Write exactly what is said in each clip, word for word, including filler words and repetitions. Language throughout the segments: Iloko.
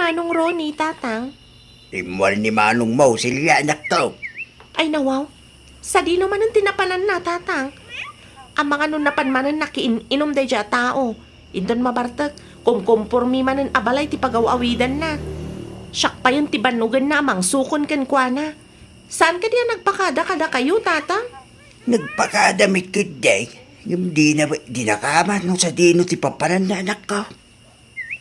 Manong Ronnie, Tatang. Rimmuar ni manongmo, Celia, anakko. Ay, nawaw. Sadino manen ti napananna, Tatang? Amangan no napan manen nakiin-inom daydiay a tao. Inton mabartek, kumkumpormi manen a balay ti pagaw-awidanna. Siak payen ti bannogenna a mangsukon kenkuana. Saan kadi a nagpakada kadakayo, Tatang? Nagpakada met ketdi, ngem dina, dinaka amangan no sadino ti papananna, anakko.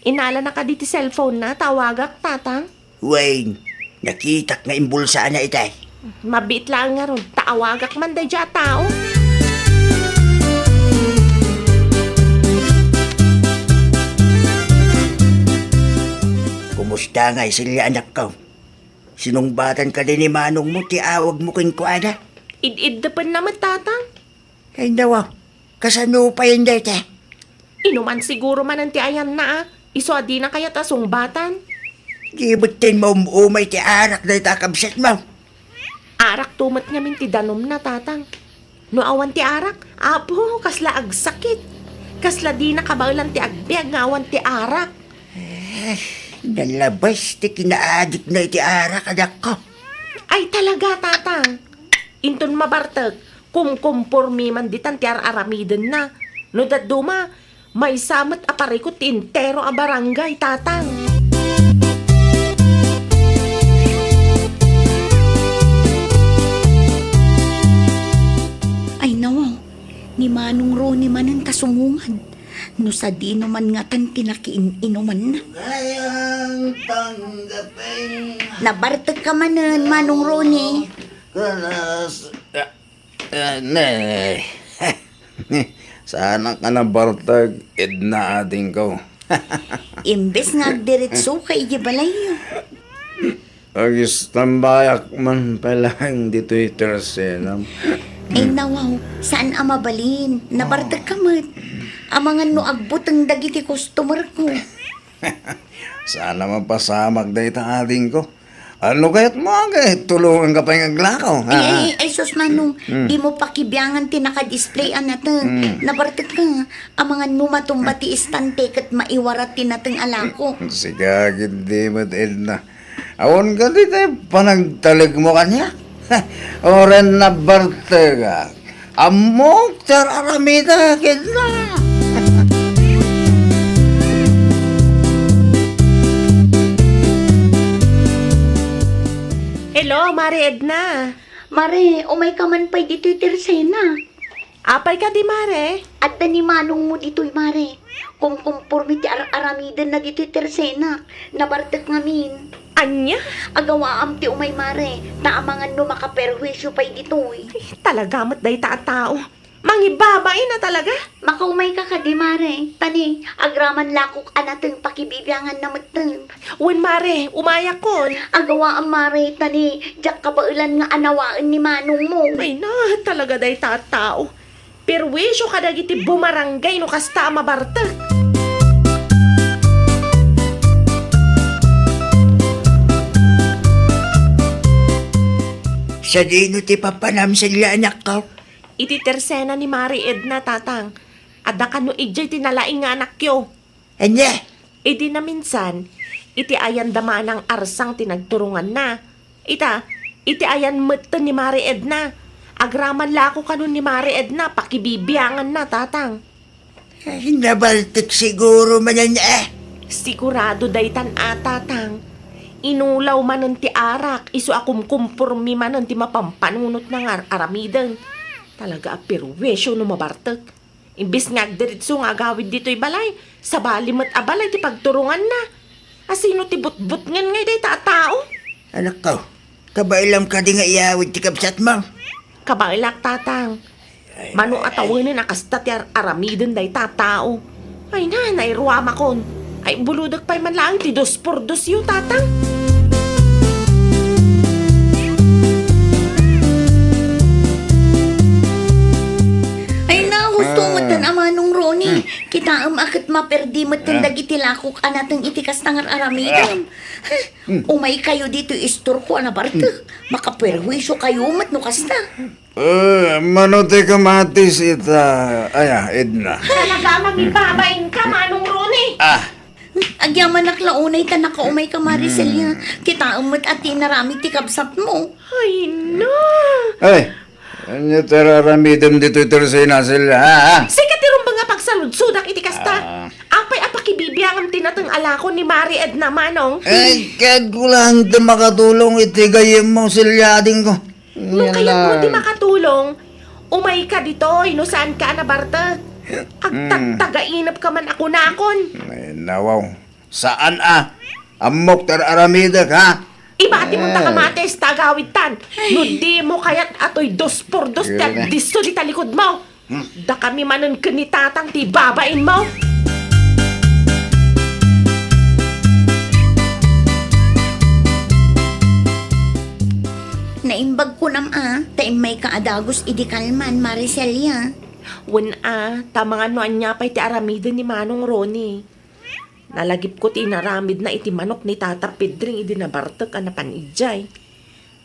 Inalana kadi ti cellphone-na ta awagak, Tatang? Wen, nakitak nga imbulsana itay. Mabiit laeng ngarud, ta awagak man daydiay a tao. Kumusta ngay, Celia, anakko? Sinungbatan kadi ni manongmo ti awagmo kenkuana? Id-iddepenna met, Tatang. Ay, nawa, kasano pay dayta? Inuman siguro manen ti ayanna, a. Isu a dina kayat a sungbatan. Di met ten maum-umay ti arak dayta a kabsatmo? Arak to met ngamin ti danumna, Tatang. No awan ti arak, apo, kasla agsakit. Kasla dina kabaelan ti agbiag nga awan ti arak. Eh, nalabas ti kinaadikna iti arak, anakko. Ay, talaga, Tatang. Inton mabartek, kumkumpormi man ditan ti ar-aramidenna. No dadduma, maysa met a parikut ti entero a barangay, Tatang. Ay, nawaw, ni Manong Ronnie manen ta sumungad. No sadino man ngatan ti nakiin-inumanna. Kayang tanggapin. Nabartek ka manen, Manong Ronnie. Kanas. Ah, ah, ne. Saanak a nabartek, Edna, adingko. Imbes nga agdiretso ka iti balayyo. Agistambayak man pay laeng ditoy tersenam. Ay, nawaw, saan a mabalin? Nabartek ka met. Amangan no agbuteng dagiti customer ko. Saan a mapasamak dayta, adingko. Ano kayat mo, agi? Tulongan ka pay nga aglakaw, ha? Ay, ay, ay, sus, Manong, hmm, di mo pakibiangan ti naka-display a nateng. Hmm. Nabartek ka, amangan no matumba ti istante ket maiwarat ti nateng a lako. Sika, ket di met, Edna. Awan ka ditoy panagtalek mo kaniak? Uray nabartek ka. Ammok ti ar-aramidek kenka. Hello, Mare Edna. Mare, umay ka man pay ditoy tersenak. Apay kadi, Mare? Adda ni manongmo ditoy, Mare. Kumkumpormi ti ar-aramidenna ditoy tersenak. Nabartek ngamin. Ania? Agawaam ti umay, Mare, ta amangan no makaperhuisio pay ditoy. Ay, talaga met dayta a tao. Mangibabain a talaga. Makaumay ka kadi, Mare. Ta ni, agraman lakok a nateng pakibibianganna metten. Wen, Mare, umayakon. Agawaam, Mare, ta ni, diak kabaelan nga anawaen ni manongmo. Ay na, talaga dayta a tao. Perwisio kadagiti bumarangay no kasta a mabartek. Sadino ti papanam, Celia, anakko? Iti tersena ni Mare Edna, Tatang. Adda kano idiay ti nalaing nga anakyo. Ania? Idi naminsan, iti ayan da manang arsang ti nagturonganna. Ita, iti ayan metten ni Mare Edna. Agraman lako kanon ni Mare Edna, pakibibianganna, Tatang. Ay, nabaltek siguro manen, eh. Sigurado daytan a, Tatang. Inulaw manen ti arak, isu a kumkumpormi manen ti mapampanunotna nga ar-aramiden. Talaga a perwisio no mabartek. Imbes nga agdiritso nga agawid ditoy balay, sabali met a balay ti pagturonganna. Asino ti butbutngen ngay dayta a tao? Anakko, kabaelam kadi nga iyawid ti kabsatmo? Kabaelak, Tatang. Ay, mano a ay, tawenen a kasta ti ar-aramiden dayta a tao. Ay na, nairuamakon. Ay, bulodek pay man laeng ti dos por dos yo, Tatang. Ay na, husto Ah. met a Manong Ronnie. Hmm. Kitaem a ket maperdi met Ah. dagiti lakok a nateng iti kasta nga ar-aramidem. Ah. Hmm. Umay kayo ditoy istorko a nabartek. Hmm. Makaperwisyo kayo met no kasta. Eh, mano ti kamatis ita, aya, Edna? Talaga, mangibabain ka, Manong Ronnie. Ah, Agyamanak la unay ta nakaumayka, Maricel, ya. Hmm. Kitaem met a ti inaramid ti kabsatmo. Ay, na! Ay, ania ti ar-aramidem ditoy Tercena, Celia, ha? Sika ti rumbeng a pagsaludsodak iti kasta. Ah. Apay a pakibibiangem ti nateng a lakon ni Mari Edna, Manong? Ay, kagkulang ti makatulong iti gayyemmo, Celia, adingko. No kayatmo ti makatulong, umayka ditoy no saanka a nabartek. Agtagtagainepka man a kunakon. Ay, nawaw. Saan a? Ammok ti ar-aramidek, ha? Ibati mo ta kamatis ta agawidtan. No di mo kayat a toy dos por dos ti agdisso di talikudmo. Dakami manen ken ni Tatang ti babainmo. Naimbag kunam a, ta immayka a dagus idi kalman, Maricel, ya. Wen a, ta mangan no ania pay ti aramiden ni Manong Ronnie. Nalagipko ti inaramidna iti manok ni Tata Pedring idi nabartek a napan idiay.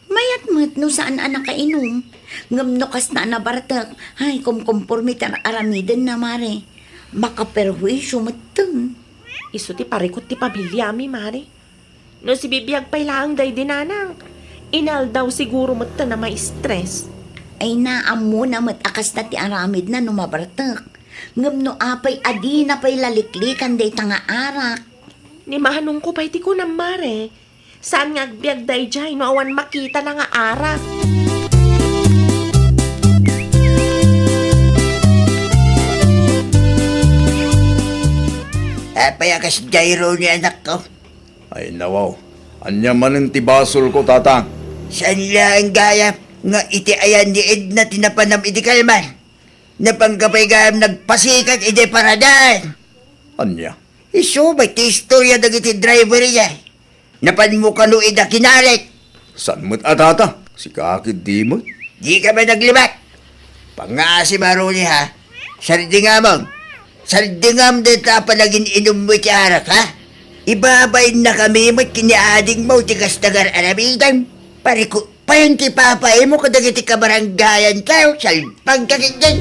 Mayat met no saan a nakainom. Ngem no kasta a nabartek, ay, kumkompormi ti ar-aramidenna, Mare. Makaperhuisio metten. Isu ti parikut ti pamiliami, Mare. No sibibiag pay laeng daydi nanang, inaldaw siguro metten a ma-stress. Ay, naammona met a kasta ti aramidna no mabartek. Ngem no apay a dina pay laliklikan dayta nga arak? Ni manongko pay ti kunam, Mare. Saan nga agbiag daydiay no awan makitana nga arak? Apay a kasdiay, Ronnie, anakko? Ay, nawaw. Ania manen ti basolko, Tatang? Saan laeng gayam nga iti ayan ni Edna ti napanam idi kalman? Napanka pay gayam nagpasikag idiay paradaan. Ania? Isu met ti istoria dagiti driver idiay. Napanmo kano ida kinarit? Saan met a, Tata? Sika ketdi met? Dika met naglibat. Pangngaasim a, Ronnie, ha? Sardingamon. Sardingam dayta a panagin-inummo iti arak, ha? Ibabayannakami met ken ni adingmo ti kasta nga ar-aramidem. Parikut pay ti papaimo kadagiti kabaranggayantayo, salpagka ketdi.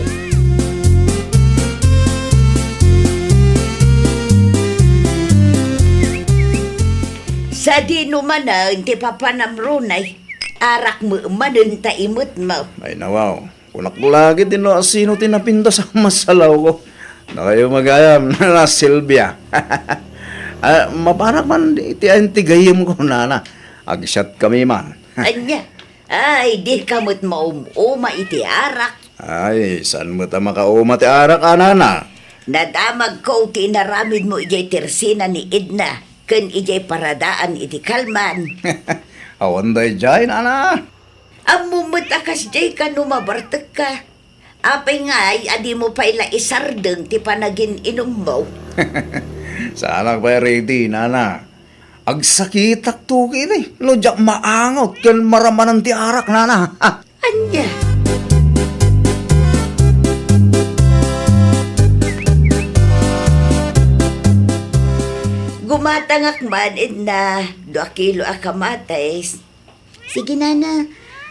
Sadino manen ti papanam, Ronnie? Arak met manen ta imetmo. Ay, nawaw. Kunak la ketdi no asino ti napintas a masalawko. Dakayo gayam, Nana Silvia. Ah, mapanak man iti ayan ti gayyemko, Nana. Agsiatkami man. Ania? Ay, dika met maum-uma iti arak. Ay, saan met a makauma ti arak, a, Nana? Nadamagko ti inaramidmo idiay Tercena ni Edna ken idiay paradaan iti kalman. Awan daydiay, Nana. Ammom met a kasdiay kano mabartekka. Apay ngay a dimo pay la isardeng ti panagin-inummo? Saanak pay ready, Nana. Agsakitak tuki idi no diak maangot ken maramanan ti arak, Nana. Ania? Gumatangak man, Edna, dua kilo a kamatis. Sige, Nana,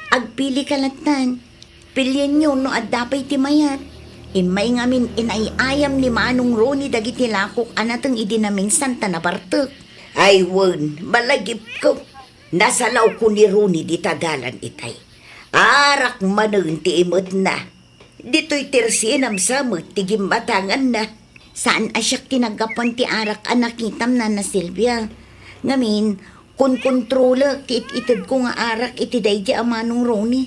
agpilika lattan. Pilienyo no adda pay ti mayat. Immay ngamin inay-ayam ni Manong Ronnie dagiti lakok a nateng idi naminsan ta nabartek. Ay wen, malagipko. Nasalawko ni Ronnie dita dalan itay. Arak manen ti imetna. Ditoy Tercenam sa met ti gimmatanganna. Saan a siak ti naggapuan ti arak a nakitam, Nana Silvia. Ngamin, konkontrolek ti it-itedko nga arak iti daydi a Manong Ronnie.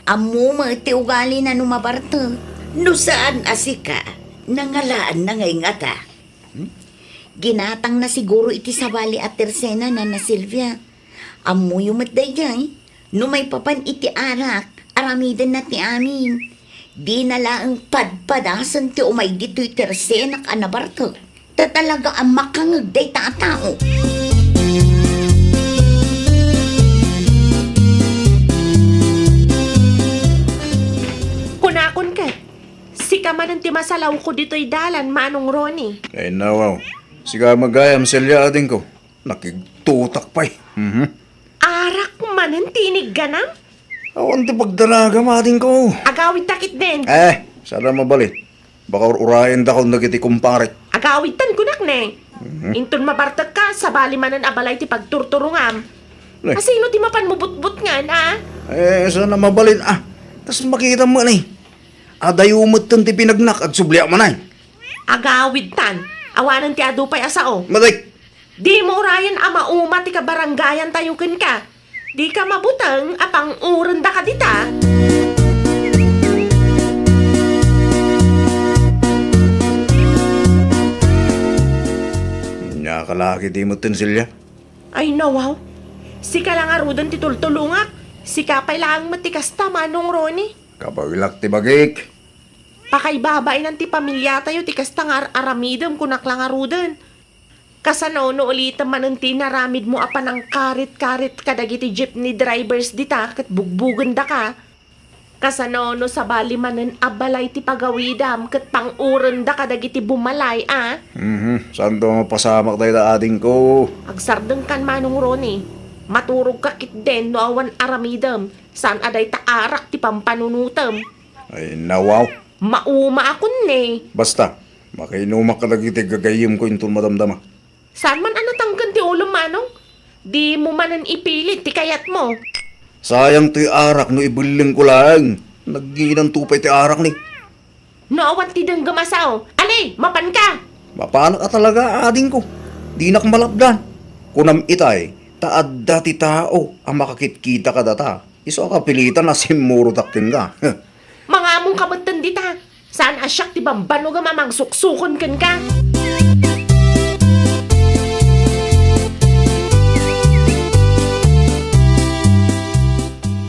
Ammom met ti ugalina no mabartek. No saan a sika, nangalaanna ngay ngata. Hmm? Ginatangna siguro iti sabali a Tercena, Nana Silvia. Ammoyo met daydiay, no maipapan iti arak, aramidenna ti amin. Dina laeng padpadasen ti umay ditoy Tercenak a nabartek. Ta talaga a makangeg dayta a tao. Kunakon ket, sika manen ti masalawko ditoy dalan, Manong Ronnie. Ay, nawaw. Sika met gayam, Celia, adingko. Nakigtutak pay. Mhm. Arak manen ti inigganam? Awan ti pagdaragam, adingko. Agawidta ketdin. Eh, saan a mabalin. Baka ur-urayendakon dagiti kumparek. Agawidtan kunak ne. Hmm? Inton mabartekka, sabali manen a balay ti pagturturongam. Ne. Asino ti mapan mo butbutngan, a? Eh, saan a mabalin, a? Tas makitam man, eh. Adayo metten ti pinagnak, agsubliak man, ay. Agawidtan. Awanen ti adu pay a sao. Matik. Dimo urayen a mauma ti kabarangayantayo kenka. Dika mabuteng a pang-urendaka dita. Nia, kalaki ti metten, Celia? Ay, nawaw. Sika la ngaruden ti tultulongak. Sika pay laeng met ti kasta, Manong Ronnie. Kabaelak ti bagik. Pakaibabainan ti pamiliatayo ti kasta nga ar-aramidem, kunak la ngaruden. Kasano no ulitem manen ti inaramidmo a panangkarit-karit kadagiti jeepney drivers dita ket bugbugendaka? Kasano no sabali manen a balay ti pagawidam ket pang-urenda kadagiti bumalay, a? Mhm. Saanto a mapasamak dayta, adingko? Agsardengkan, Manong Ronnie. Maturogka ketdin no awan aramidem. Saan a dayta arak ti pampanunotem. Ay, nawaw. Mauma a kun ne. Basta, makainumak kadagiti gagayyemko inton madamdama. Saan man a natangken ti ulom, Manong? Dimo manen ipilit ti kayatmo. Sayang toy arak no ibellengko laeng. Nagginanto pay ti arak ni. No awan ti denggem a sao, ali, mapanka! Mapanak a talaga, adingko. Dinak malapdan. Kunam itay, ta adda ti tao a makakitkita kadata. Isu a kapilitan a simmurotak kenka. Mangamongka metten dita. Saan a siak ti bambanogem a mangsuksukon kenka.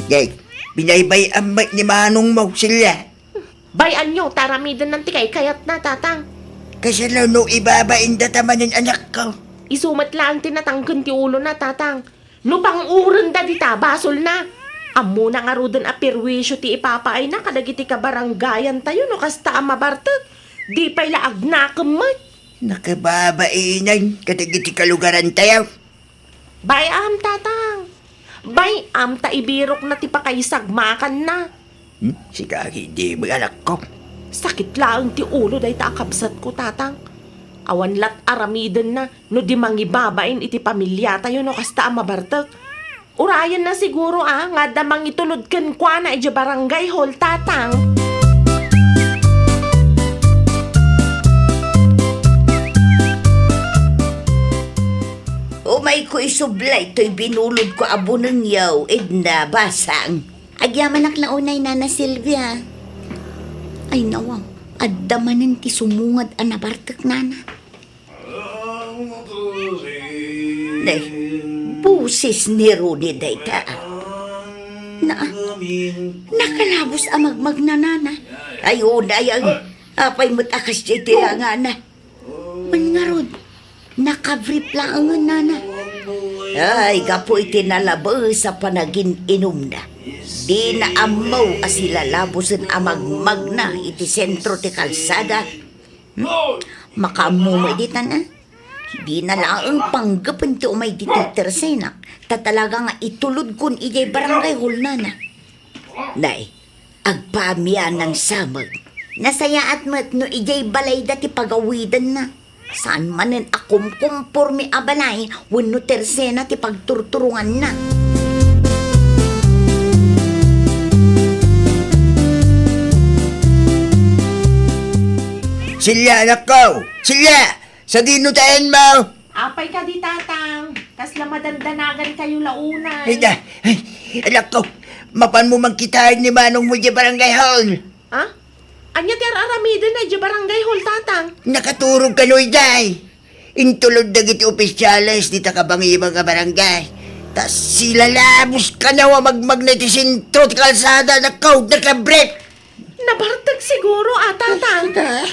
Jake, binaybay-am met ni manongmo, Celia. Bay-anyo, ta aramidennan ti kaykayatna, Tatang. Kasano no ibabain data manen, anakko? Isu met laeng ti natangken ti ulona, Tatang. No pang-urenda dita, basolna. Ammona ngaruden a perwisyo ti ipapaayna kadagiti kabarangayantayo no kasta a mabartek. Di pay la agnakem met. Nakababainan kadagiti kalugarantayo. Bay-am, Tatang. Bay-am ta ibirokna ti pakaisagmakanna. Hmm? Sika, di mo, anakko. Sakit laeng ti ulo dayta a kabsatko, Tatang. Awan lat aramidenna no di mangibabain iti pamiliatayo no kasta a mabartek. Urayenna siguro a nga adda mangitulod kenkuana idiay barangay hall, Tatang. Umayko isubli toy binulodko a bunengyo, Edna, basang. Agyamanak la unay, Nana Silvia. Ay, nawaw, adda manen ti sumungad a nabartek, Nana. Nay, boses ni Ronnie dayta. Na, nakalabos a magmagna, Nana. Ay, unay, ay, apay met a kasdiay ti langana. Wen ngarud, nakabrief laengen, Nana. Ay, gapu iti nalabes a panagin-inumna, dina ammo a silalabosen a magmagna iti sentro ti kalsada. Hmm? Makaammo met ditan, a? Dina laeng panggepen ti umay ditoy tersenak, ta talaga nga itulodkon idiay barangay hall, Nana. Nay, agpaamianan sa met. Nasayaat met no idiay balayda ti pagawidanna. Saan manen a kumkumporme a balay wenno tersena ti pagturturonganna. Silya, anakko! Silya! Sadino taenmo? Apay kadi, Tatang? Kasla madandanagan kayo la unay. Ay, da, ay, anak ko, mapan mo man kitaen ni manong mo di barangay hall. Ha? Anya ti ar-aramiden na di barangay hall, Tatang? Nakaturog kano, iday. Intulod dagiti opisyales dita kabangibang a barangay. Ta silalabos kano a magmagna iti sentro ti kalsada, anak ko, nakabrief. Nabartek siguro, a, Tatang. Ita,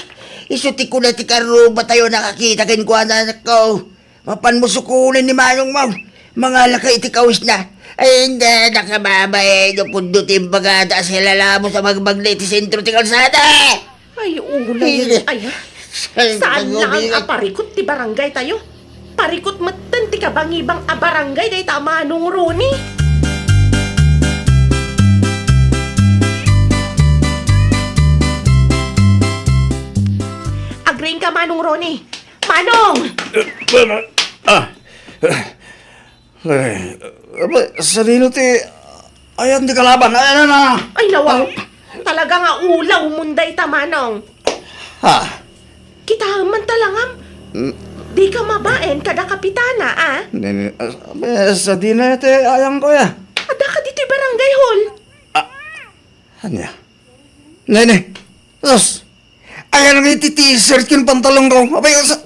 isu ti kuna ti karrubatayo a nakakita kenkuana, anak ko. Mapan mo sukonen ni manong mo. Mangalaka iti kawisna. Ay, hindi, nakababain no pudno ti imbagada a silalabos a magmagna iti sentro ti kalsada. Ay, ulay, ay, ay, ah. Saan lang a parikot ti barangay tayo? Parikot metten ti kabangibang a barangay dayta a Manong Ronnie. Agriingka, Manong Ronnie. Manong! Eh, ah. Eh, eh, sadino ti ayan ti kalaban? Ayan na. Ay, nawaw. Talaga nga ulaw mo dayta, Manong. Ha? Kitaem man talangam. Mm. Dika mabain kada kapitana, a? Nini, ah, eh, sadino ti ayangko, ya? Adda ka ditoy barangay hall. Ah, ania? Nini, sus! Ayan nga iti t-shirt ken pantalonko. Apay, sa-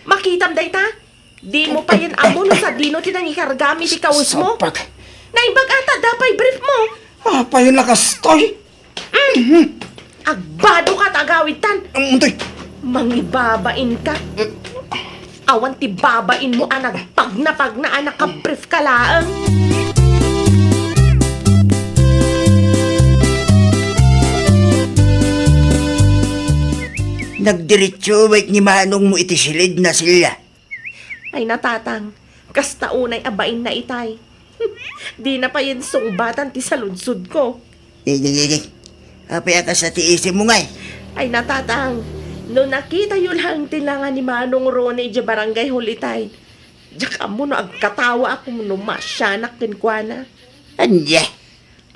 Makitam dayta? Dimo payen ammo no sadino ti nangikargam iti kawesmo. Sapak. Naimbag ata adda pay brief mo. Apay, nakastoy? Mm. Agbado ka ta agawidtan. Ang untoy. Mangibabain ka. Eh. Awan ti babain mo a nagpagnapagna a nakabrief ka laeng. Nagdiretso met ni manong mo iti silid na, Celia. Ay, natatang, kasta unay a bain na itay. Dina payen sungbatan ti saludsodko. Di, di, di, di. Apay a kasta ti isip mo ngay? Ay, natatang, no nakitayo laeng ti langa ni Manong Ronnie idiay barangay hall itay, diak ammo no agkatawaak wenno masianak kenkuana. Ania?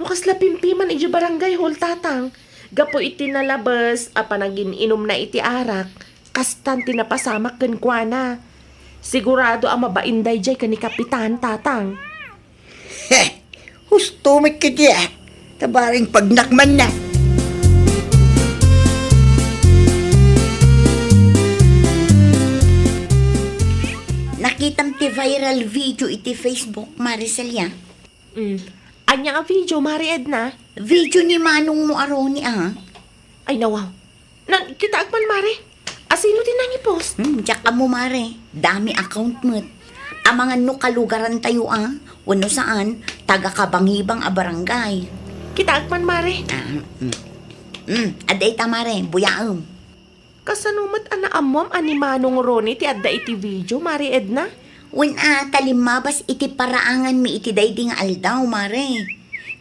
No kasla pimpiman idiay barangay hall, tatang, gapu iti nalabes a panagin-inumna iti arak, kastan ti napasamak kenkuana. Sigurado a mabain daydiay ken ni Kapitan, tatang. Heh! Husto met kadi, a. Ta bareng pagnakmanna. Nakitam ti viral video iti Facebook, Mare Celia. Mm. Ania a video, Mare Edna? Video ni manong mo a Ronnie, a. Ay, nawaw. Nakitaak man, Mare. Asino ti nangipost? Hmm, diak ammo, Mare. Dami account met. Amangan no kalugarantayo, a. Wenno saan, taga-Kabangibang a barangay. Kitaak man, Mare. Ah, mm. Mm, adda ita, Mare. Buyaem. Kasano met a naammoam a ni Manong Ronnie ti adda iti video, Mare Edna? Wen a, ta limmabas iti paraanganmi iti daydi nga aldaw, Mare.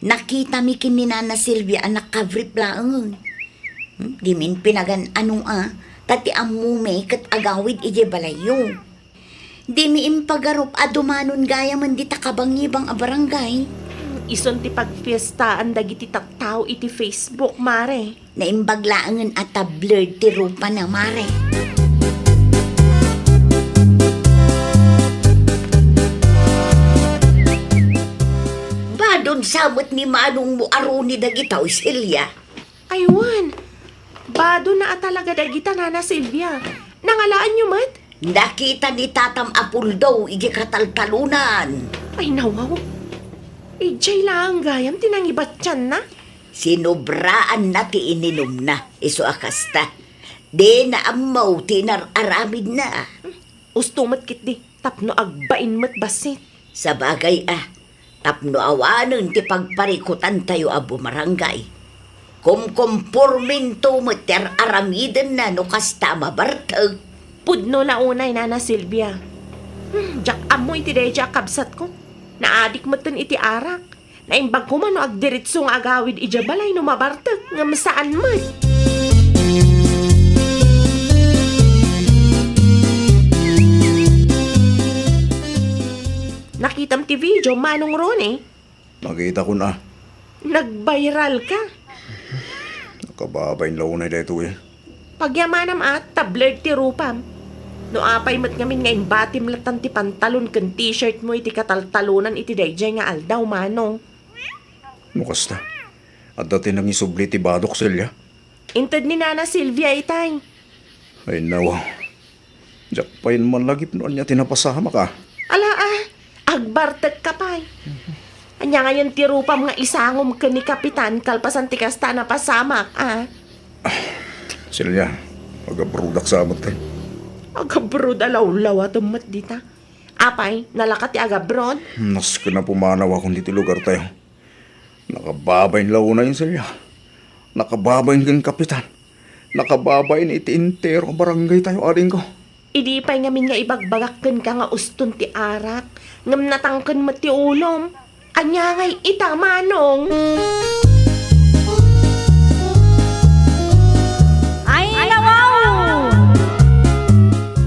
Nakitami ken ni Nana Silvia a nakabrief laengen. Hmm, dimin pinagan-ano a, ta ti ammomi ket agawid idiay balayyo. Dimi impagarup a dumanon gayamen dita Kabangibang a barangay. Isun ti pagfiestaan dagiti tattao iti Facebook, Mare. Naimbag laengen a ta-blurred ti rupana, Mare. Badon sa met ni manong mo a Ronnie dagita, oy, Celia. Ay, wen. Badona a talaga dagita, Nana Silvia. Nangalaanyo met? Nakita ni tatam a puldaw iti kataltalonan. Ay, nawaw. Idiay laeng gayam ti nangibatianna? Sinobraanna ti ininumna, isu a kasta. Dina ammo ti inar-aramidna. Usto met ketdi. Tapno agbain met bassit. Sabagay a, tapno awanen ti pagparikutantayo a bumarangay. Kumkumporminto met ti ar-aramidenna no kasta a mabarteg. Pudno la unay, Nana Silvia. Hmm, diak ammo iti daydiay a kabsatko. Naadik metten iti arak. Naimbag koma no agdiretso nga agawid idiay balay no mabartek, ngem saan met. Nakitam ti video, Manong Ronnie? Nakitakon a. Nag-viral ka. Nakababain la unay daytoy. Pagyamanam a, ta-blurred ti rupam. No apay met ngamin nga imbatim latan ti pantalon ken t-shirt mo iti kataltalonan iti daydiay nga aldaw, Manong? No kasta, adda ti nangisubli ti badok, Celia? Inted ni Nana Silvia itay. Ay, nawa. Diak pay malagip no ania ti napasamak a. Ala a, agbartek ka pay. Ania ngayon ti rupam nga isangom ken ni Kapitan kalpasan ti kasta a napasamak a? Celia, agabroadak sa met. Agabroad a lawlawatem met dita. Apay, nalaka ti agabroad? Nasken a pumanawakon ditoy lugartayo. Nakababain la unay, Celia. Nakababain ken Kapitan. Nakababain iti entero a barangaytayo, adingko. Idi pay ngamin nga ibagbagak kenka nga uston ti arak, ngem natangken met ti ulom. Ania ngay ita, Manong? Ay, nawaw!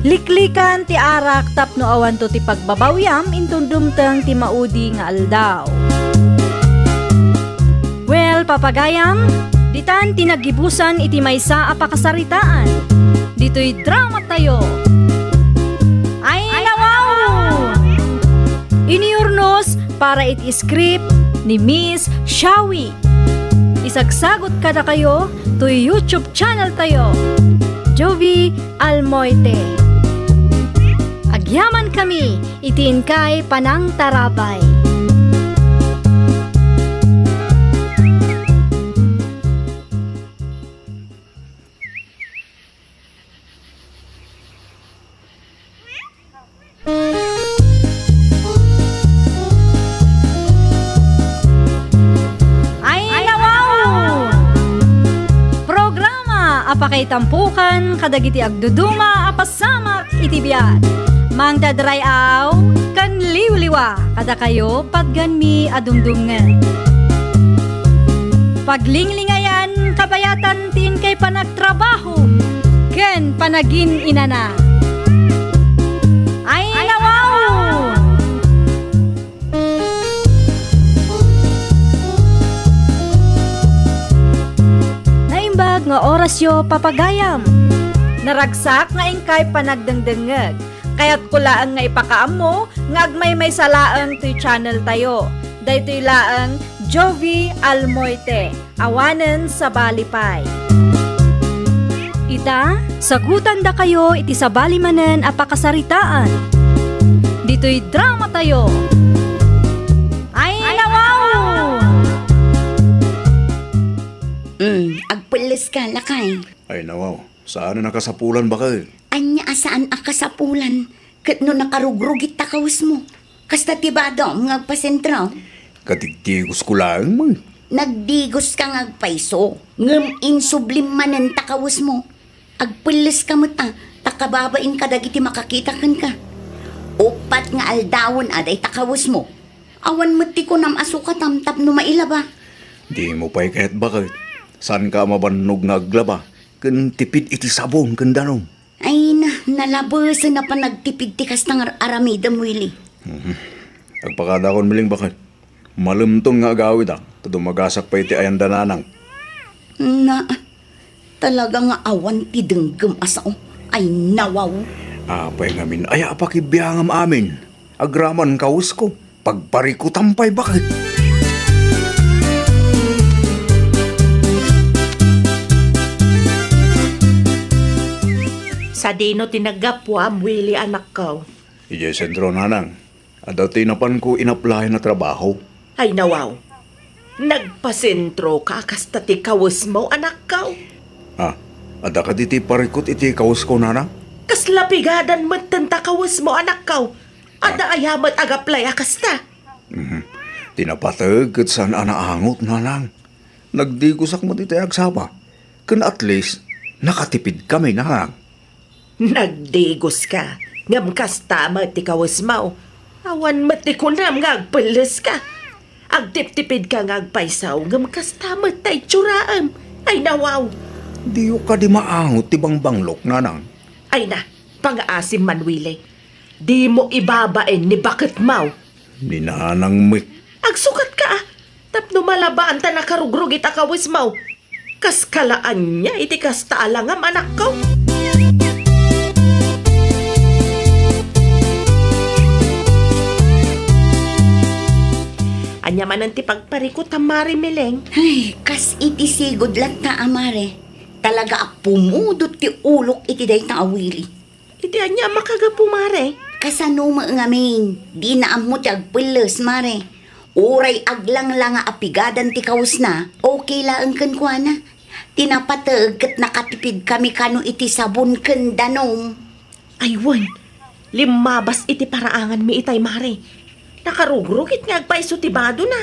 Liklik Ikan ti arak tapno awanto ti pagbabawiam inton dumteng ti maudi nga aldaw. Well, papagayam, ditan ti naggibusan iti maysa a pakasaritaan. Ditoy drama tayo. Ay, nawaw! Iniurnos para iti script ni Miss Shawi. Isagsagot kadakayo toy YouTube channel tayo, Jovie Almoite. Agyaman kami iti inkay panangtarabay. Ay, nawaw! Programa a pakaitampukan kadagiti agduduma a pasamak iti biag. Mangdadray-aw ken liwliwa kadakayo patgenmi a dumdumngeg. Paglinglingayan kabayatan ti inkay panagtrabaho ken panagin-inana. Ay, nawaw! Naimbag nga orasyo, papagayam. Naragsak nga inkay panagdengdengngeg. Kayatko laeng nga ipakaammo nga agmaymaysa laeng toy channel tayo. Daytoy laeng Jovie Almoite, awanen sabali pay. Ita, sagutandakayo iti sabali manen a pakasaritaan. Ditoy drama tayo. Ay, nawaw! Mm, agpelles ka, lakay. Ay, nawaw. Saan a nakasapulan, baket? Ania a saan a kasapulan? Ket no nakarugrugit ta kawesmo, kasta ti badom nga agpasentro. Kadigdigos ko laeng, man. Nagdigos ka nga agpayso, ngem insublim manen ta kawesmo. Agpelles ka met a, ta kababain kadagiti makakita kenka. Uppat nga aldawen a dayta kawesmo. Awan met ti kunam a sukatam tapno mailaba. Dimo pay kayat, baket. Saanka a mabannog nga aglaba ken tipid iti sabon ken danum. Ay na, nalabesen a panagtipid ti kasta nga ar-aramidem, Willie. Mhm. Agpakadakon, Miling, baket. Malemton nga agawidak ta dumagasak pay ti ayan da nanang. Na, talaga nga awan ti denggem a sao. Ay, nawaw. Apay ngamin, aya a pakibiangam amin? Agraman kawesko. Pagparikutam pay, baket. Sadino ti naggapuam, Willie, anakko? Idiay sentro, nanang. Adda ti napanko inaplayan a trabaho. Ay, nawaw. Nagpasentro ka a kasta ti kawesmo, anakko? Ah, adda kadi ti parikut iti kawesko, nanang? Kasla pigadan metten ta kawesmo, anakko. Adda aya met agaplay a kasta? Mhm. Ti napateg ket saan a naangot, nanang. Nagdigosak met iti agsapa. Ken at least, nakatipid kami, nanang. Nagdigos ka, ngem kasta met ti kawesmo. Awan met ti kunam nga agpelles ka. Agtiptipid ka nga agpayso, ngem kasta met ta itsuraem. Ay, nawaw! Diyo kadi maangot ti bangbanglok, nanang? Ay na, pangaasim man, Willie. Dimo ibabain ni baketmo. Ni nanang met. Agsukat ka, a. Tapno malabaan ta nakarugrugit a kawesmo. Kas kalaanna iti kasta a langam, anakko. Ania manen ti pagparikutam, Mare Miling? Ay, kas iti sigud latta a, Mare. Talaga a pumudot ti ulok iti dayta a Willie. Iti ania a makagapu, Mare? Kasano met ngamin? Dina ammo ti agpelles, Mare. Uray aglangla nga apigadan ti kawesna, okay laeng kenkuana. Ti napateg ket nakatipid kami kano iti sabon ken danum. Ay wen, limmabas iti paraanganmi itay, Mare. Nakarugrugit nga agpayso ti badona.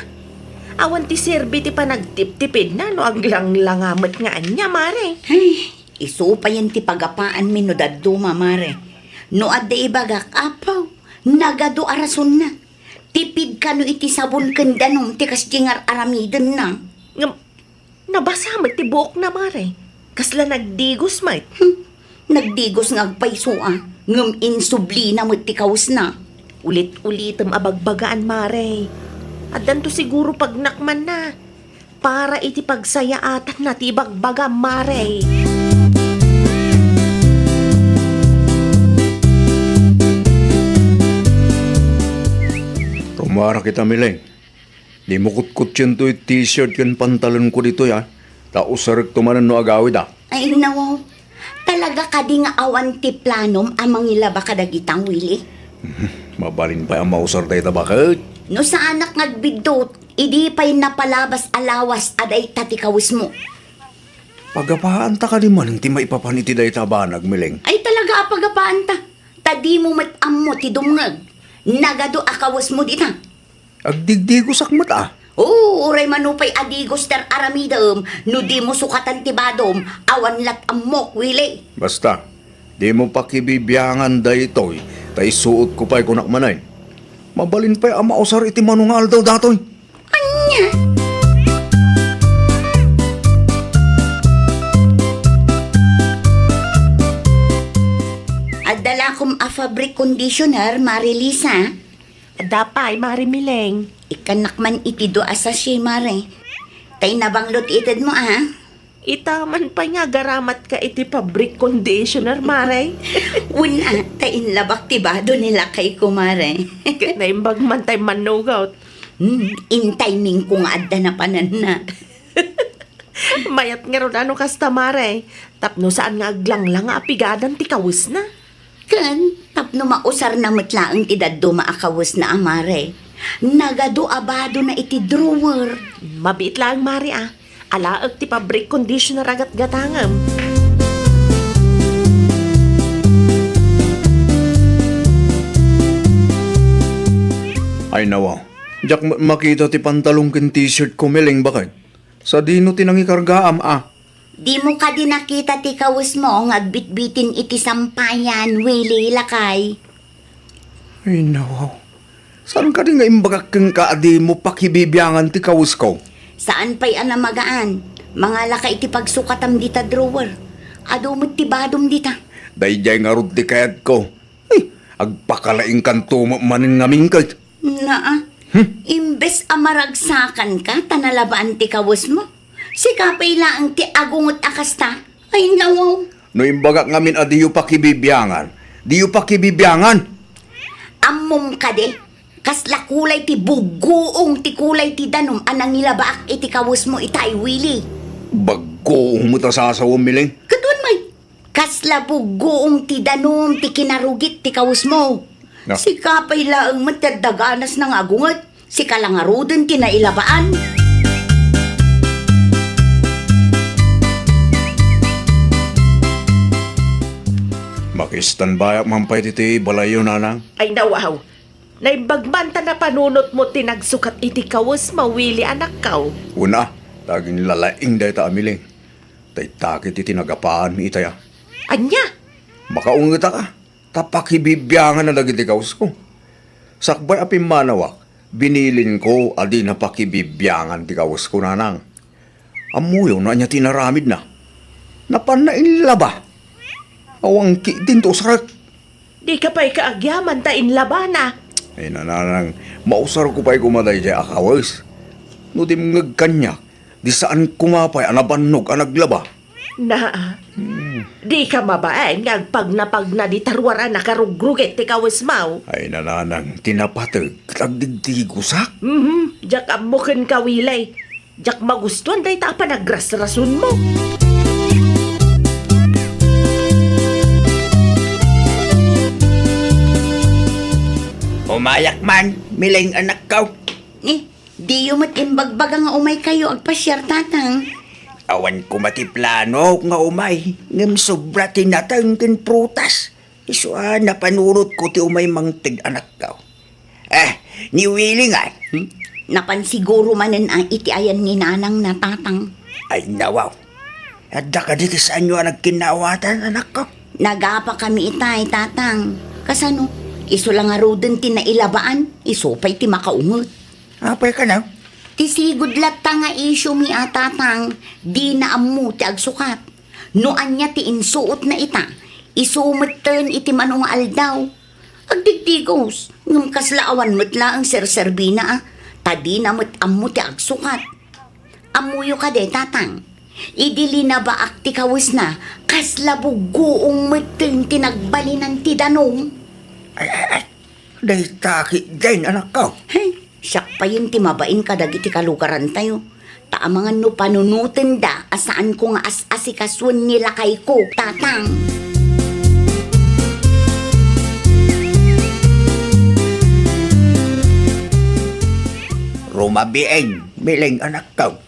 Awan ti serbi ti panagtiptipidna no aglangla nga met nga ania, Mare. Ay, isu payen ti pagapaanmi no dadduma, Mare. No adda ibagak, apo, nagadu a rasonna. Tipid kano iti sabon ken danum ti kasdi nga ar-aramidenna. Ngem, nabasa met ti buokna, Mare. Kasla nagdigos met. Hmm, nagdigos nga agpayso, a. Ngem insublina met ti kawesna. Ulit-ulitem a bagbagaan, Mare. Addanto siguro pagnakmanna. Para iti pagsayaatanna ti ibagbagam, Mare. Rumarak ita, Mileng. Dimo kutkutsien toy t-shirt ken pantalonko ditoy, a. Ta usarekto manen no agawid, a. Ay, nawaw. Talaga kadi nga awan ti planom a mangilaba kadagita, Willie? Mabalin pay a mausar dayta baket. No saanak nga agbiddut, idi pay napalabas a lawas a dayta ti kawesmo. Pagapaanta kadi manen ti maipapan iti dayta a banag, Mileng? Ay, talaga a pagapaanta. Ta dimo met ammo ti dumngeg. Nagadu a kawesmo dita. Agdigdigosak met, a. Oo, uray mano pay a digos ti ar-aramidem, no dimo sukatan ti badom, awan lat ammok, Willie. Basta, dimo pakibibiangan daytoy, ta isuotko pay, kunak manen. Mabalin pay a mausar iti mano nga aldaw datoy. Ania? Adda lakom a fabric conditioner, Mare Lisa. Adda pay, Mare Mileng. Ikkannak man iti dua a sachet, Mare. Tay nabanglot itedmo, a. Ita man pay nga agaramatka iti fabric conditioner, Mare. Wen, a, ta inlabak ti bado ni lakayko, Mare. Ket naimbag man tay mannugot. Hmm, in timing ko nga adda napananna. Mayat ngarud a no kasta, Mare. Tapno saan nga aglanglanga a pigadan ti kawesna. Ken, tapno mausarna met laeng ti dadduma a kawesna a, Mare. Nagadu a badona iti drawer. Mabiit laeng, Mare, a. Alaek ti fabric conditioner a gatgatangem. Ay, nawa. Diak met makita ti pantalon ken t-shirt ko, Mileng, baket. Sadino ti nangikargaam, a? Dimo kadi nakita ti kawesmo nga agbitbitin iti sampayan, Willie, lakay? Ay, nawaw. Saan kadi nga imbagak kenka a dimo pakibibiangan ti kawesko? Saan pay a namagaan. Mangalaka iti pagsukatam dita drawer. Adu met ti badom dita. Daydiay ngarud ti kayatko. Ay, agpakalaingkanto met manen ngamin ket. Naa, hmm? Imbes a maragsakanka ta nalabaan ti kawesmo, sika pay laeng ti agunget a kasta. Ay, nawaw. No imbagak ngamin a diyo pakibibiangan, diyo pakibibiangan. Ammom kadi, kasla kulay ti buggoong ti kulay ti danum a nangilabaak iti kawesmo itay, Willie. Baggoong met a sasawem, Mileng. Ket wen, may. Kasla buggoong ti danum ti kinarugit ti kawesmo. Na. Sika pay laeng met ti adda ganasna nga agunget. Sika la ngaruden ti nailabaan. Makistanbayak man pay ditoy balayyo, nanang. Ay, nawaw. Naimbag man ta napanunotmo ti nagsukat iti kawesmo, Willie, anakko. Una, ta aginlalaing dayta a Mileng. Dayta ket ti nagapaanmi itay a. Ania? Makaungetak a, ta pakibibianganna dagiti kawesko. Sakbay a pimmanawak, binilinko a dina pakibibiangan ti kawesko, nanang. Ammoyo no ania ti inaramidna. Napanna inlaba. Awan ketdin ti usarek. Dika pay kaagyaman ta inlabana. Ay, nanang, mausarko pay koma daydiay a kawes. No dimngeg kaniak, di saan koma pay a nabannog a naglaba. Naa, hmm. Dika mabain nga agpagnapagna dita ruar a nakarugrugit ti kawesmo. Ay, nanang, ti napateg ket agdigdigosak. Mhm, diak ammo kenka, Willie. Diak magustuan dayta a panagrasrasonmo. Umayak man, Mileng, anakko. Ni, diyo met imbagbaga nga umaykayo agpasiar, tatang? Awan koma ti plano nga umay, ngem sobra ti nateng ken prutas. Isu a napanunotko ti umay mangted, anakko. Eh, ni Willie ngay? Hmm? Napan siguro manen a iti ayan ni nanang na, tatang. Ay, nawaw. Adda kadi ti saanyo a nagkinnaawatan, anakko? Nagapa kami itay, tatang. Kasano? Isu la ngaruden ti nailabaan, isu pay ti makaunget. Apay kano? Ti sigud latta nga isyu mi a, tatang, dina ammo ti agsukat. No ania ti insuotna ita, Isu metten iti mano nga aldaw. Agdigdigos, ngem kasla awan met laeng serserbina, a, ta dina met ammo ti agsukat. Ammoyo kadi, Tatang? Idi linabaak ti kawesna, kasla buggoong metten ti nagbalinan ti danum. Ay, ay, ay. Dayta ketdin, anakko. Hey, siak payen ti mabain kadagiti kalugarantayo. Ta amangan no panunotenda a saanko nga as-asikasuen ni lakayko, Tatang. Rumabiin, Miling, anakko.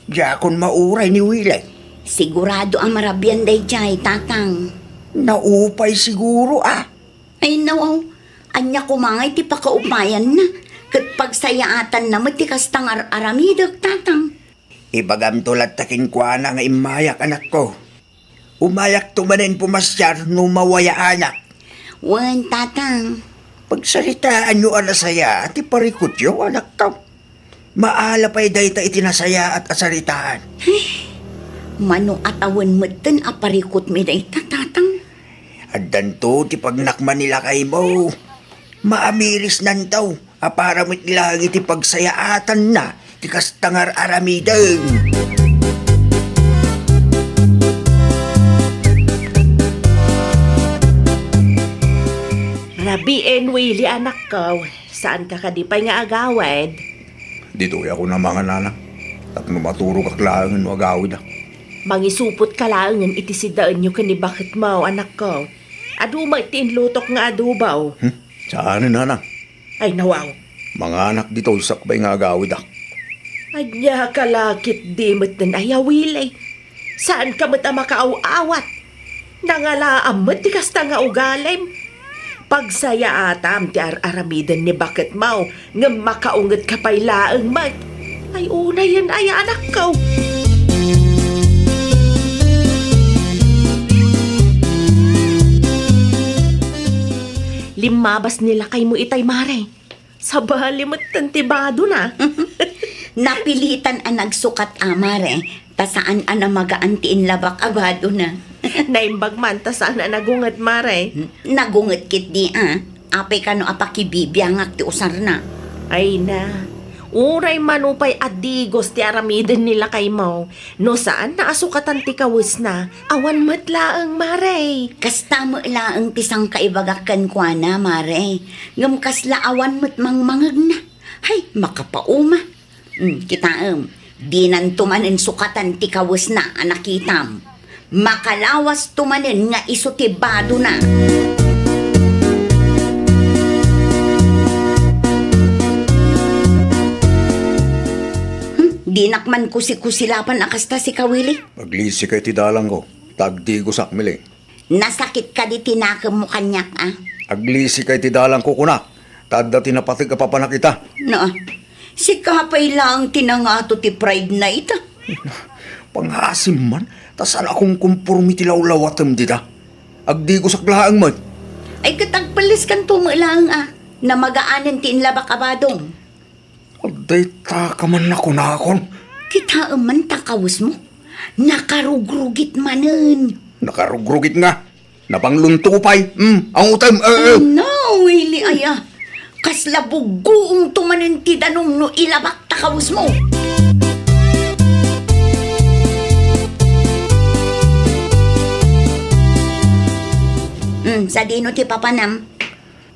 Diakon mauray ni Willie. Sigurado a marabian daydiay, Tatang. Naupay siguro, a. Ay, nawaw. Ania koma ngay ti pakaupayanna? Ket pagsayaatanna met ti kasta nga ar-aramidek, Tatang. Ibagamto latta kenkuana nga immayak, anakko. Umayakto manen pumasiar no mawayaanak. Wen, Tatang. Pagsaritaanyo a nasayaat ti parikutyo, anakko. Maala pay dayta iti nasayaat a saritaan. Ay, mano a tawen metten a parikutmi dayta, Tatang? Addanto ti pagnakman ni lakaymo. Maamirisnanto a para met laeng iti pagsayaatanna ti kasta nga ar-aramiden. Rabiin, Willie, anakko. Saanka kadi pay nga agawid? Ditoy ako namangan, nana. Tapno maturogak laengen no agawidak. Mangisupotka laengen iti siddaenyo ken ni baketmo, anakko. Adu met ti inlutok nga adobo. Hmm? Saanen, nana? Ay, nawaw. Manganak ditoy sakbay nga agawidak. Ania ka la ketdi metten aya, Willie? Saanka met a makaaw-awat. Nangalaam met ti kasta nga ugalim. Pagsayaatam ti ar-aramiden ni baketmo, ngem makaungetka pay laeng met. Ay, unayen aya, anakko. Limmabas ni lakaymo itay, Mare. Sabali metten ti badona. Napilitan a nagsukat a, Mare, ta saan a namagaan ti inlabak a badona. Naimbag man ta saan a nagunget, Mare. Nagunget ketdi a. Apay kano a pakibibiangak ti usarna? Ay na. Uray mano pay a digos ti aramiden ni lakaymo. No saan na a sukatan ti kawesna, awan met laeng, Mare. Kasta met laeng ti sangkaibagak kenkuana, Mare. Ngem kasla awan met mangmangegna. Hay, makapauma. Hmm, kitaem, dinanto manen sukatan ti kawesna a nakitam. Makalawasto manen nga isu ti badona. Hmm, dinak man kusikusilapan a kasta, sika Willie. Aglisika iti dalangko, ta agdigosak, Miling. Nasakit kadi ti nakemmo kaniak, a? Aglisika iti dalangko, kunak, ta adda ti napateg a papanak ita. No, sika pay laeng ti nangato ti pride na ita. Pangaasim man, ta saan a kumkumpormi ti lawlawatem dita. Agdigosak laeng met. Ay, ket agpelleskanto met laeng a. Namagaanen ti inlabak a badom. Adda ita ka man nakunakon. Kitaem man ta kawesmo. Nakarugrugit manen. Nakarugrugit nga. Napanglunto pay. Hmm, angutem, eh, eh. Ay, no, Willie, aya. Kasla buggoongto manen ti danum no ilabak ta kawesmo. Hmm, sadino ti papanam?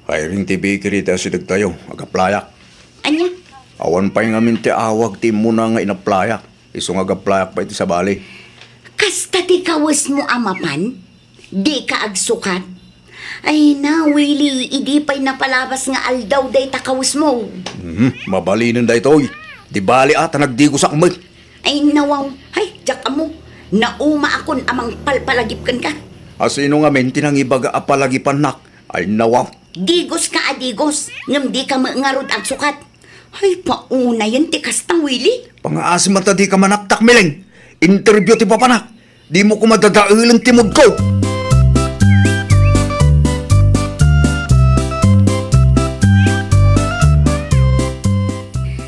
Kairing ti bakery ti asidegtayo, agaplayak. Ania? Awan pay ngamin ti awag ti immuna nga inaplayak. Isu nga agaplayak pay ti sabali. Kasta ti kawesmo a mapan? Dika agsukat? Ay na, Willie, idi pay napalabas nga aldaw dayta kawesmo. Mhm, mabalinen daytoy. Di bali a, ta nagdigosak met. Ay, nawaw. Hay, diak ammo. Naumaakon a mangpalpalagip kenka. A sino ngamin ti nangibaga a palagipannak? Ay, nawaw. Digoska a digos, ngem dika met ngarud agsukat. Ay, paunayen ti kasta, Willie. Pangaasim ta dika manaktak, Miling. Interview ti papanak. Dimo koma dadaelen ti moodko.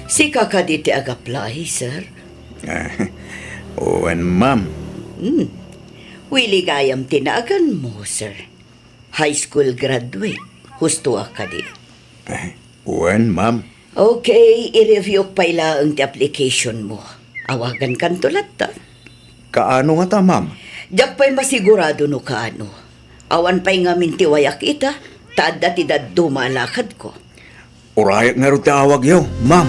Sika kadi ti agaplay, sir? Ah, wen, ma'am. Hmm. Willie gayam ti naganmo, sir. High school graduate. Husto a kadi? Eh, wen, ma'am. Okay, i-review pay laeng ti application mo. Awagan kanto latta. Kaano ngata, ma'am? Diak pay masigurado no kaano. Awan pay ngamin ti wayak ita, ta adda ti dadduma a lakadko. Urayek ngarud ti awagyo, ma'am.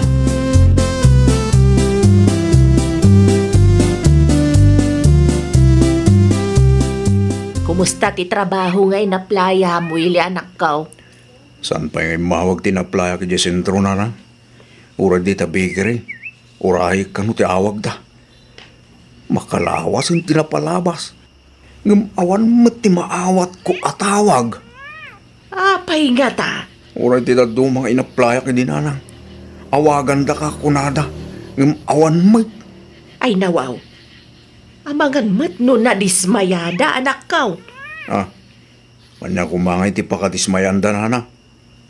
Kumusta ti trabaho nga inaplaya mo, Willie, anakko? Saan pay nga immawag ti inaplayak idiay sentro, nana? Uray dita bakery, urayek kano ti awagda. Makalawasen ti napalabas. Ngem awan met ti maawatko a tawag. Apay ngata? Uray ti dadduma nga inaplayak idi, nana. Awagandaka, kunada. Ngem awan met. Ay, nawaw. Amangan met no nadismayada, anakko. Ah, ania koma ngay ti pakadismayanda, nana?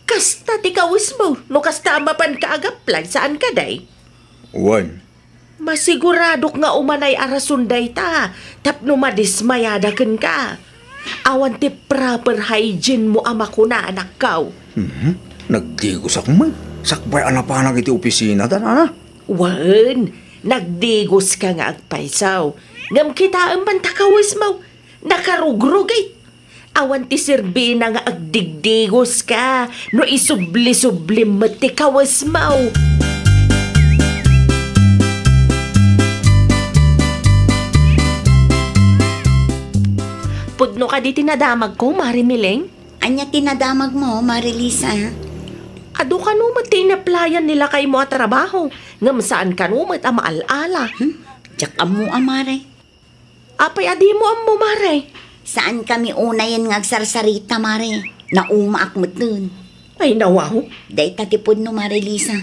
Kasta ti kawesmo, no kasta a mapanka ag-apply, saan kadi? Wen. Masiguradok nga umanay a rason dayta tapno madismayada kenka. Awan ti proper hygiene mo a makuna, anakko. Mhm. Nagdigosak met. Sakbay a napanak iti opisina, da, nana? Wen, nagdigoska nga agpayso. Ngem kitaem man ta kawesmo, nakarugrugit. Awan ti serbina nga agdigdigoska no isubli-sublim met ti kawesmo. Pudno kadi ti nadamagko, Mare Miling? Ania ti nadamagmo, Mare Lisa? Adu kano met ti inaplayan ni lakaymo a trabaho, ngem saan kano met a maal-ala. Hmm? Diak ammo a, Mare. Apay a dimo ammo, Mare? Saankami unayen nga agsarsarita, Mare. Naumaak metten. Ay, nawaw. Dayta ti pudno, Mare Lisa.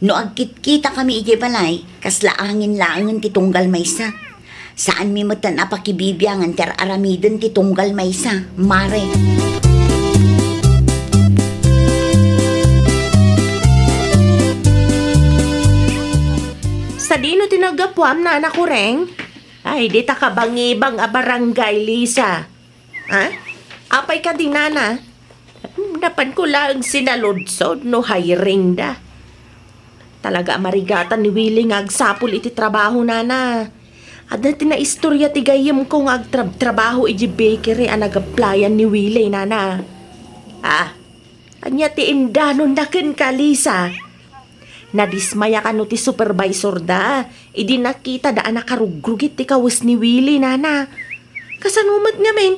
No agkitkitakami idiay balay, kasla angin laengen ti tunggal maysa. Saanmi metten a pakibibiangan ti ar-aramiden ti tunggal maysa, Mare. Sadino ti naggapuam, Nana Kureng? Ay, dita kabangibang a barangay, Lisa. Ha? Apay kadi, nana? Napanko laeng sinaludsod no hiring da. Talaga a marigatan ni Willie nga agsapul iti trabaho, nana. Adda ti naistorya ti gayyemko nga agtrab-trabaho iti bakery a nag-applyan ni Willie, nana. Ah, Ania ti indanonna kenka, Lisa? Nadismaya kano ti supervisor da idi nakita da a nakarugrugit ti kawes ni Willie, nana. Kasano met ngamin?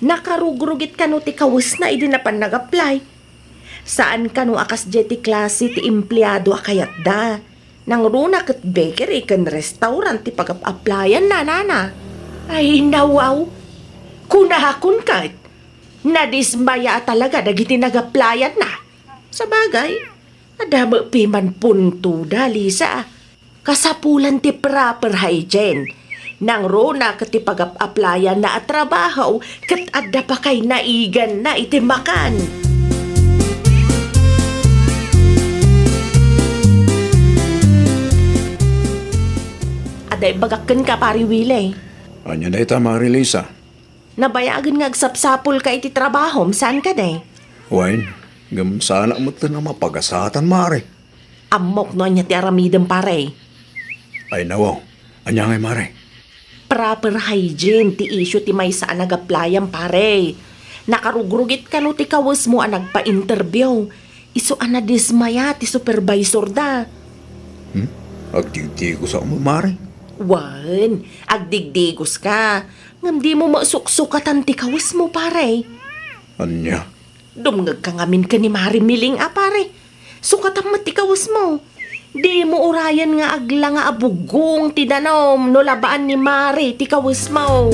Nakarugrugit kano ti kawesna idi napan nag-apply? Saan kano a kasdiay ti klase ti empleado a kayatda? Nangruna ket bakery ken restaurant ti pagap-applyan na, nana. Ay, nawaw! Kunakon ket, nadismaya a talaga dagiti nag-applyan na. Sabagay, adda met piman punto da, Lisa. Kasapulan ti proper hygiene. Nangruna ket ti pagap-applyan na a trabaho ket adda pa kay naigan na iti makan. Adda ibagak kenka, Pari Willie. Ania dayta, Mari Lisa? Nabayagen nga agsapsapulka iti trabahom, saan kadi? Wen, ngem saanak metten a mapagasatan, Mari. Ammok no ania ti aramidem, pare. Ay, nawaw. Ania ngay, Mare? Proper hygiene ti issue ti maysa a nag-applyan, pare. Nakarugrugit kano ti kawesmo a nagpa-interview. Isu a nadismaya ti supervisor da. Hmm? Agdigdigos a, Mare? Wen, agdigdigos ka. Ngem dimo masuksukatan ti kawesmo, pare. Ania? Dumngegka ngamin ken ni Mari Miling a, pare. Sukatan met ti kawesmo. Dimo urayen nga aglanga a bugong ti danum no labaan ni Mari ti kawesmo.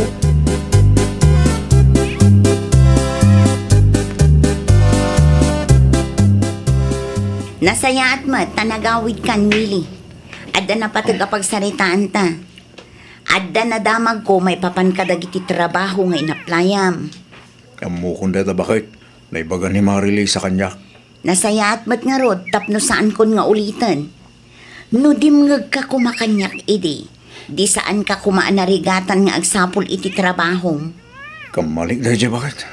Nasayaat met ta nagawidkan, Willie. Adda napateg a pagsaritaanta. Adda nadamagko maipapan kadagiti trabaho nga inaplayam. Ammokon dayta, baket. Naibaga ni Mari Lisa kaniak. Nasayaat met ngarud tapno saankon nga uliten. No dimngegka koma kaniak idi, Di saanka koma a narigatan nga agsapul iti trabahom. Kammalik daydiay, baket.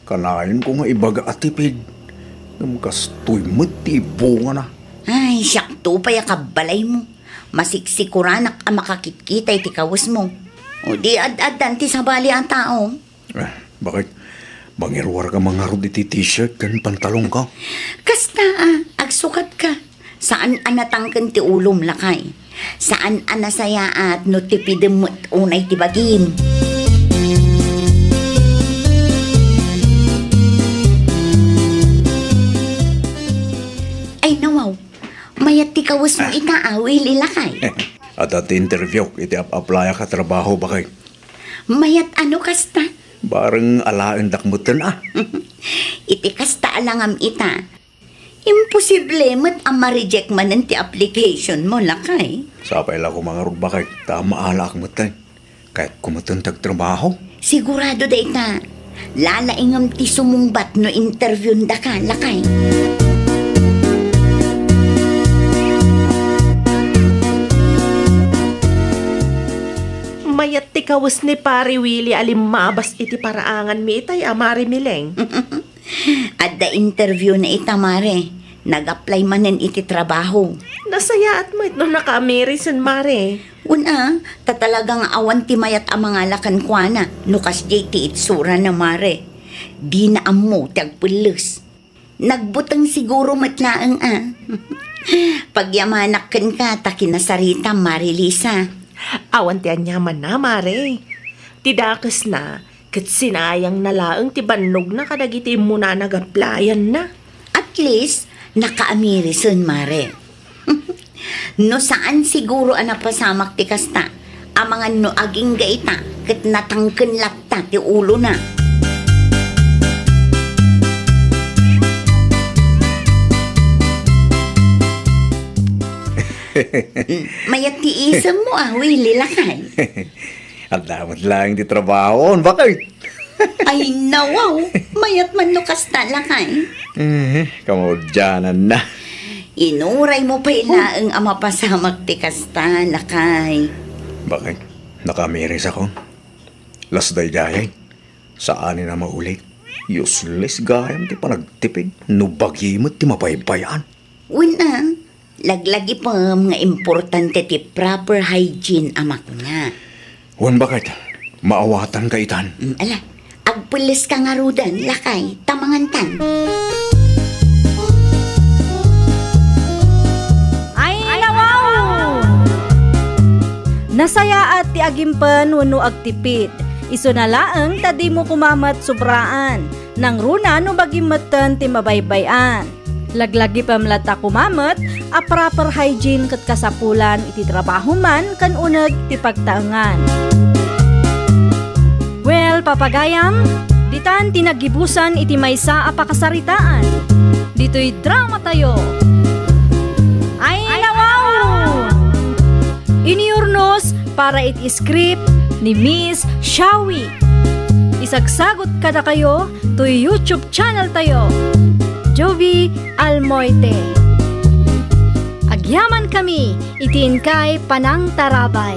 Kanayon ko nga ibaga a tipid, ngem kastoy met ti ibungana. Ay, siakto pay a kabbalaymo. Masiksikoranak a makakitkita iti kawesmo. O di ad-addan ti sabali a tao. Eh, baket? Mangiruarka man ngarud iti t-shirt ken pantalonko. Kasta a, agsukatka. Saan a natangken ti ulom, lakay. Saan a nasayaat no tipidem met unay ti bagim. Ay, nawaw. Mayat ti kawesmo ita a, Willie, lakay. Adda ti interview iti ap-aplayak a trabaho, baket. Mayat a no kasta? Bareng alaendak metten a. Iti kasta a langam ita, imposible met a ma-reject manen ti application mo, lakay. Sapay la koma ngarud, baket, ta maalaak metten. Kayatko metten ti agtrabaho. Sigurado dayta. Lalaingem ti sumungbat no interviewendaka, lakay. Mayat ti kawes ni Pare Willie a limmabas iti paraanganmi itay a Mare Mileng. Adda interview na ita, Mare. Nag-apply manen iti trabaho. Nasayaat met no nakaamiri sen, Mare. Wen a, ta talaga nga awan ti mayat a mangala kenkuana no kasdiay ti itsurana, Mare. Dina ammo ti agpelles. Nagbuteng siguro met laeng a. Pagyamanak kenka ta kinasaritam, Mare Lisa. Awan ti aniamanna, Mare. Ti dakesna, ket sinayangna laeng ti bannogna kadagiti immunana nga applianna. At least, nakaamiri sen, Mare. No saan siguro a napasamak ti kasta, amangan no agingga ita ket natangken latta ti ulona. Mayat ti isemmo a, Willie, lakay. Adda met laeng ti trabaho, baket. Ay, nawaw. Mayat man no kasta, lakay. Eh, kamaudiananna. Inuraymo pay laeng a mapasamak ti kasta, lakay. Baket, nakaamirisakon. Las daydiay. Saanen a maulit. Useless gayam ti panagtipid no bagi met ti mabaybay-an. Wen a, laglagipem nga importante ti proper hygiene a makuna. Wen, baket, maawatanka itan. Mm, ala, agpelleska ngaruden, lakay, ta mangantan. Ay, nawaw! Nasayaat ti agimpen wenno agtipid. Isuna laeng ta dimo koma met sobraan. Nangruna no bagim metten ti mabaybay-an. Laglagipem latta koma met a proper hygiene ket kasapulan iti trabaho man ken uneg ti pagtaengan. Well, papagayam, ditan ti naggibusan iti maysa a pakasaritaan. Ditoy dramatayo. Ay, nawaw! Iniurnos para iti script ni Miss Shawi. Isagsagot kadakayo toy YouTube channel tayo, Jovie Almoite. Agyaman kami iti inkay panangtarabay.